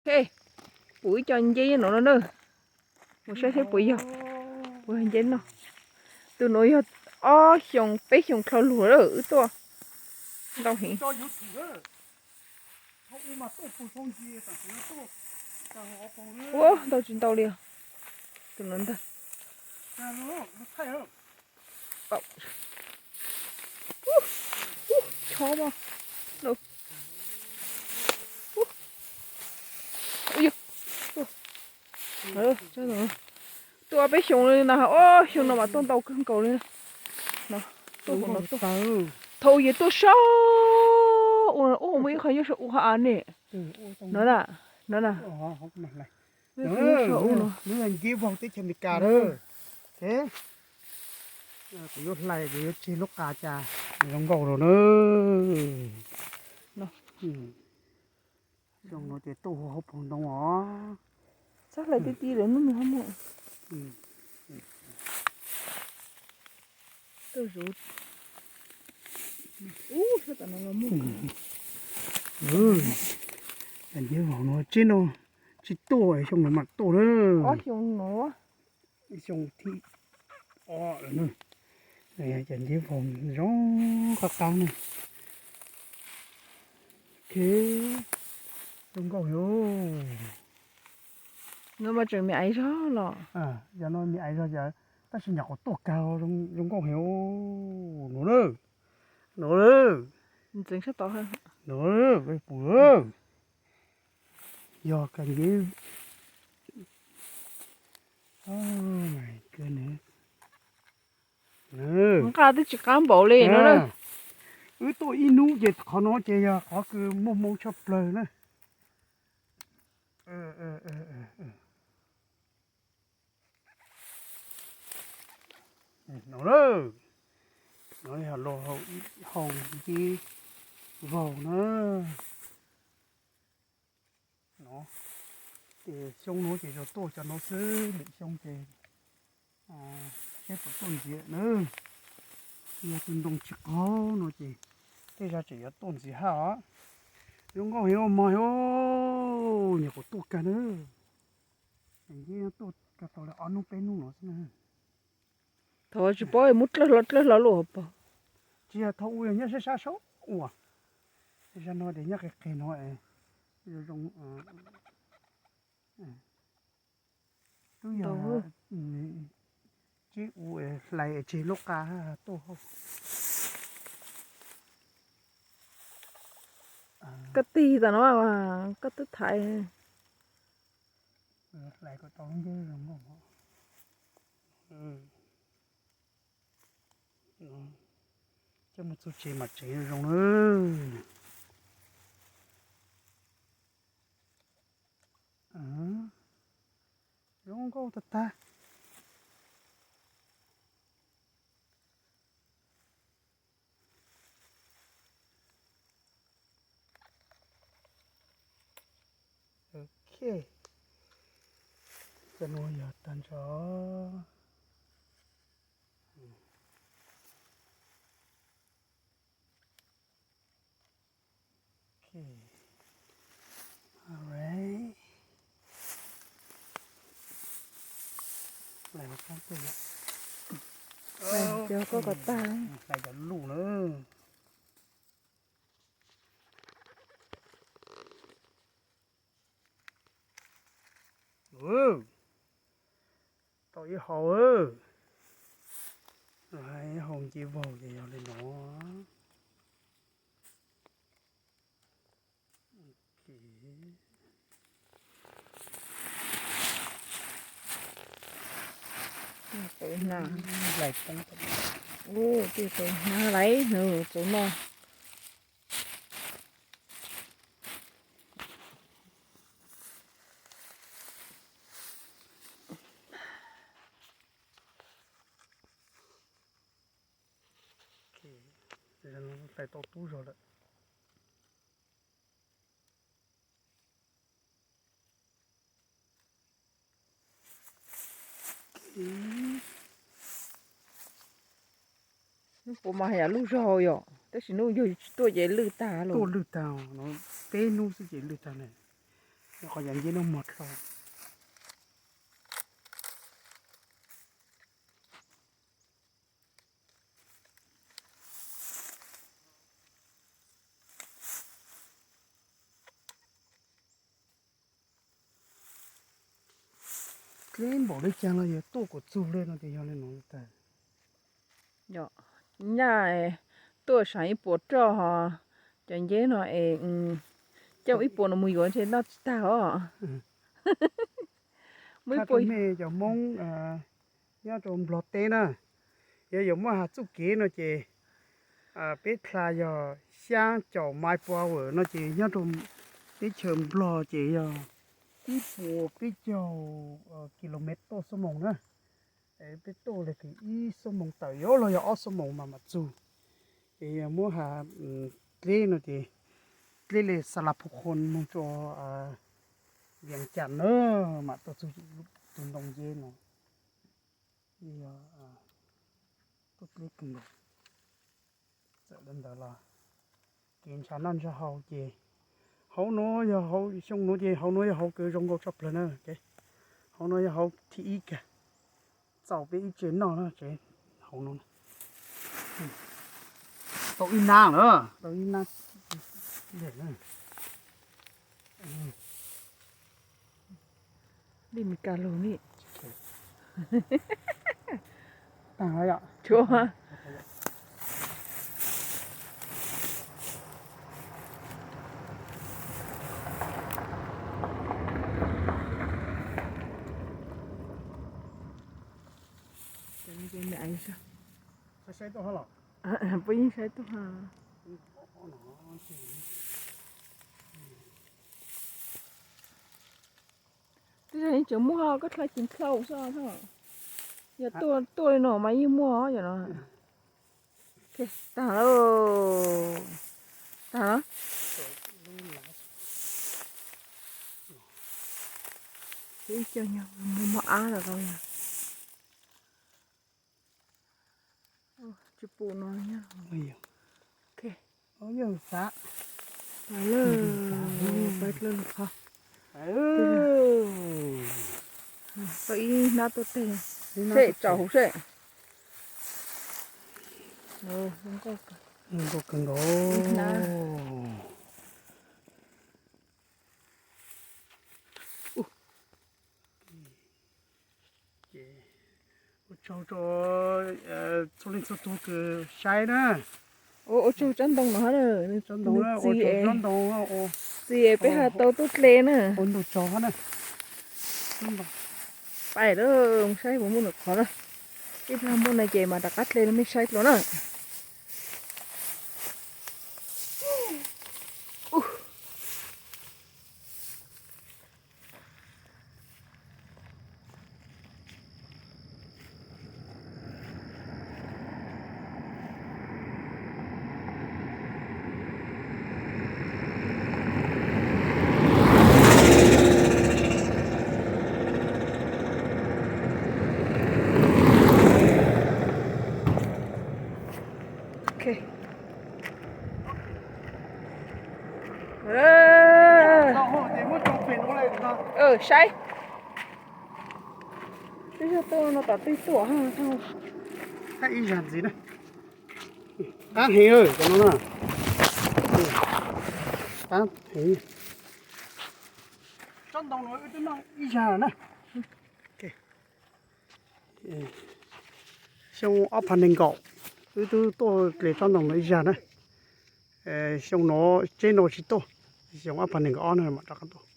He, pum ib co nceb no no na. Mus saib seb puas yog, puas yog nceb no. Tus no yog ob xyoos peb xyoos dhau lawm wb tuaj ntau heev. Ua ntau tsis ntau li os. Tus no ntag. Chob mas. Tuaj peb xyoos li na, ob xyoo no mas tuaj ntau kawg nkaus li. Tuaj hauv no tuaj, thaum yog tuaj sab ua ua muaj ib qho nyob sab ua ha ne. No na, no na. Nceb vaug teb chaws Amelikas na. Kuv yuav hlais, kuv yuav tseg lub qa cas zoo nkauj rau na. Xyoo no ces tuaj hu hauv paus ntoo os. Txhob hlais ti ti lawm, hnub nws ho muaj. Tuaj zuv. Ub, sab tom no los muaj. Nceb vaug no tseb no tsis tuaj, xyoo no mas tuaj na. Ob xyoo no. Xyoo thib ob lawm na. Cov nceb vaug zoo qab qab na. Ok, zoo nkauj heev. No mas tseem me aiv zog los? Yog no me aiv zog, tab sis nyuam qhuav tuaj kag, zoo nkauj heev. Nuav lawm, nuav lawm. Ntxeev sab tod, nuav lawm, pum lawm. Yog kag nceb. Nqaj twb tsis qab npaum li no na. Wb tuaj ib hnub ces qhov no ces yog qhov kws muaj hmoo tshaj plawg na. No lawm, no yog luag hau nceb vaug na. No ces xyoo no ces yuav tuaj cov no xwb, lwm xyoo ces seb puas tuaj ntxiv na. Yog tus ntoo tsis qaug no ces tej zag tseem yuav tuaj ntxiv hab os. Zoo nkauj heev mog, nyuam qhuav tuaj kag na. Nceb tuaj kag tau li ob hnub peb hnub no xwb na. Thaum tsis paub muab dlawb hlo dlawb hlo lawm pog. Tsis yog thaum ub yog nyob sab sab saud ua, zag no ces nyob qis qis no. Zoo zoo. Twb yog tsib u hlais tseg lub qa tuaj hauj. Koj tig tam no, koj twb thaiv. Hlais kom tau lub nceb zoo nkauj. Coj mus txug tsev mas tsev zoo na. Zoo nkauj tag tag. Ok, cov no yog tag nrho. Ok, alright. Hlais cov koj kom tag, hlais cov luj na. Tau ib hau, ib hau nce vaug ces yog li no. Tau ib hau, tau ib hau lawm, tau no. Hlais tau tub zog lawm. Hnub puas mas yam lwj zog yom, tab sis hnub yog tsis tuaj ces lwj tag lawm. Tuaj lwj tag, peb hnub xwb ces lwj tag na. Qhov yav nceb no muag dlhau. Dleb npaum li cas los yog tuaj kom txug li no ces yog li no tag. Nyaj tuaj sav ib puas roj ho, cov nceb no es coj ib puas no mus yuav ntshe noj tsis tag os. Muaj ib puas mej cov Hmoob nyob rau Nplog teb na, yog yuav muaj has txuj kev no ces peb dlha yog xyaab caum mile per hour no ces nyob rau teb chaws Nplog ces yog ib puas peb caug kilomev tuaj xuab moos na. Peb tuaj li ib xuab moos tawm yuav los yog ob xuab moos mas mam txug. Ces yog muab has dleb no ces dleb li Xas Las Phu Qhoos moog rua Vias Cas na mam tuaj txug tus ntoo nceb no. Tuaj dleb kawg nkaus. Txawm li ntawd los kev ntshaw noj ntshaw haus ces hauv nuav yog hauv xyoo nuav ces hauv nuav yog hauv kws zoo nkauj tshaj plawg na. Hauv nuav yog hauv thib ib kag, txaus peb ib tsev noj na tsev hauv nuav. Tau ib nab lawm, tau ib nab. Li Mes Kas lug ni. Tag yom. Tshuav. Puab yeej saib tuaj ha. Twb yog yeej tseem muaj, koj dlha ceev dhau xwb. Yog tuaj li no mas yeej muaj yom no. Tag lawm. Tag lawm. Ib co nyuag muaj muaj ab lawm. Tsis pum no. Yog xav. Pais dlawb lwm qhov. Tau ib hnab tuaj teg. Seb tsaus huv seb. Nkauj kawg nkaus. Ib hnab. Ua tsaug rau txhua leej txhua tug kws saib na. Ua tsaug tsob ntoo no, tsob ntoo, txiv es peb ho tau tuaj dle na. Ua ntau tsaug na. Pais lawm, mus saib puas muaj lwm qhov na. Ib pliag muaj no ces mam rov qab dle rau mej saib dlua na. Saib. Twb yog tuaj no tom twg tuaj. Qab heev, cov no na. Qab heev. Tsob ntoo no wb twb noj ib zag na. Xyoo ob phav nees nkaum wb twb tuaj dle tsob ntoo no ib zag na. Xyoo no, tsev no tsis tuaj, xyoo ob phav nees nkaum ob no mam rov qab tuaj.